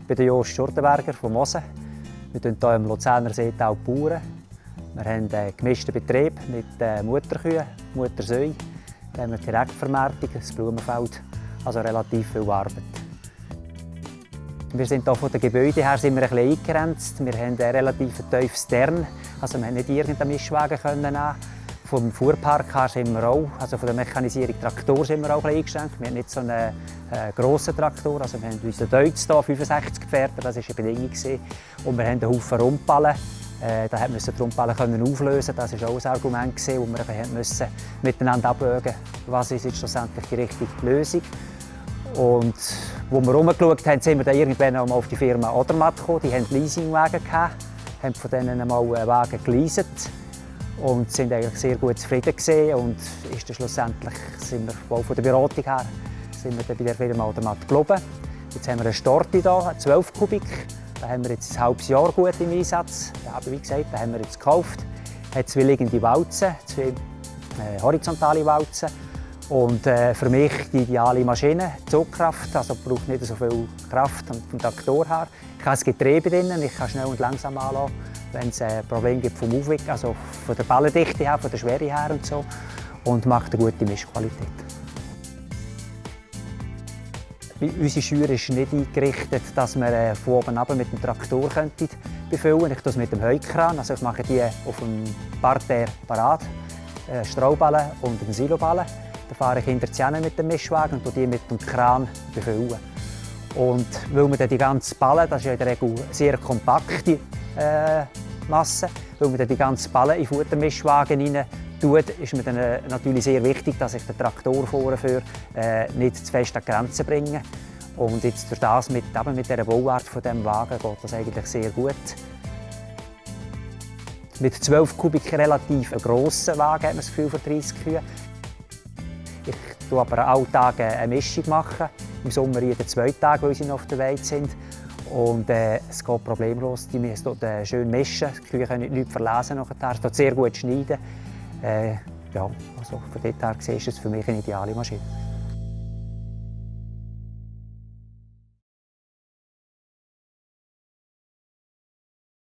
bin der Jost Schurtenberger von Mosen. Wir bauen hier im Luzerner Seetal Bauern. Wir haben einen gemischten Betrieb mit Mutterkühen, Muttersöi. Dann haben wir Direktvermarktung, das Blumenfeld, also relativ viel Arbeit. Wir sind hier von den Gebäuden her sind wir ein bisschen eingegrenzt. Wir haben einen relativ tiefes Stern, also wir haben nicht irgendeinen Mischwagen nehmen. Vom Fuhrpark her sind wir auch, also von der Mechanisierung Traktor sind wir auch ein bisschen eingeschränkt. Wir haben nicht so einen grossen Traktor, also wir haben unseren Deutz hier, 65 Pferde, das war eine Bedingung. Und wir haben einen Haufen Rundballen. Da mussten wir die Rundballen auflösen. Das war auch ein Argument, wo wir müssen miteinander abwägen, was ist jetzt schlussendlich die richtige Lösung. Und als wir herumgeschaut haben, sind wir dann irgendwann mal auf die Firma Odermatt gekommen. Die hatten Leasingwagen, haben von denen mal einen Wagen geleaset und sind eigentlich sehr gut zufrieden gewesen. Und ist dann schlussendlich sind wir wohl von der Beratung her sind wir dann bei der Firma Odermatt geblieben. Jetzt haben wir einen Storti hier, 12 Kubik. Da haben wir jetzt ein halbes Jahr gut im Einsatz. Ja, aber wie gesagt, den haben wir jetzt gekauft. Hat zwei liegende Walzen, zwei horizontale Walzen. Und für mich die ideale Maschine, Zugkraft, also braucht nicht so viel Kraft vom Traktor her. Ich habe das Getriebe drin, ich kann schnell und langsam anlassen, wenn es ein Problem gibt vom Aufwiegen, also von der Ballendichte her, von der Schwere her und so. Und macht eine gute Mischqualität. Unsere Scheuer ist nicht eingerichtet, dass wir von oben runter mit dem Traktor befüllen könnten. Ich tue es mit dem Heukran, also ich mache die auf dem Parterre parat, Strauballen und einen Siloballen. Dann fahre ich hinterher mit dem Mischwagen und die mit dem Kran befüllen. Und weil man dann die ganze Ballen, das ist ja in der Regel eine sehr kompakte Masse, weil man dann die ganze Ballen in den Futtermischwagen rein tut, ist mir dann natürlich sehr wichtig, dass ich den Traktor vorführe, nicht zu fest an die Grenzen bringe. Und jetzt durch das mit dieser Bauart von diesem Wagen geht das eigentlich sehr gut. Mit 12 Kubik relativ einen grossen Wagen hat man das Gefühl für 30 Kühe. Ich mache aber alle Tage eine Mischung. Im Sommer jeden 2 Tage, weil sie noch auf der Weide sind. Und es geht problemlos. Die müssen dort schön mischen. Die Kühe können nichts verlesen. Es geht sehr gut schneiden. Ja, also von dort her gesehen ist es für mich eine ideale Maschine.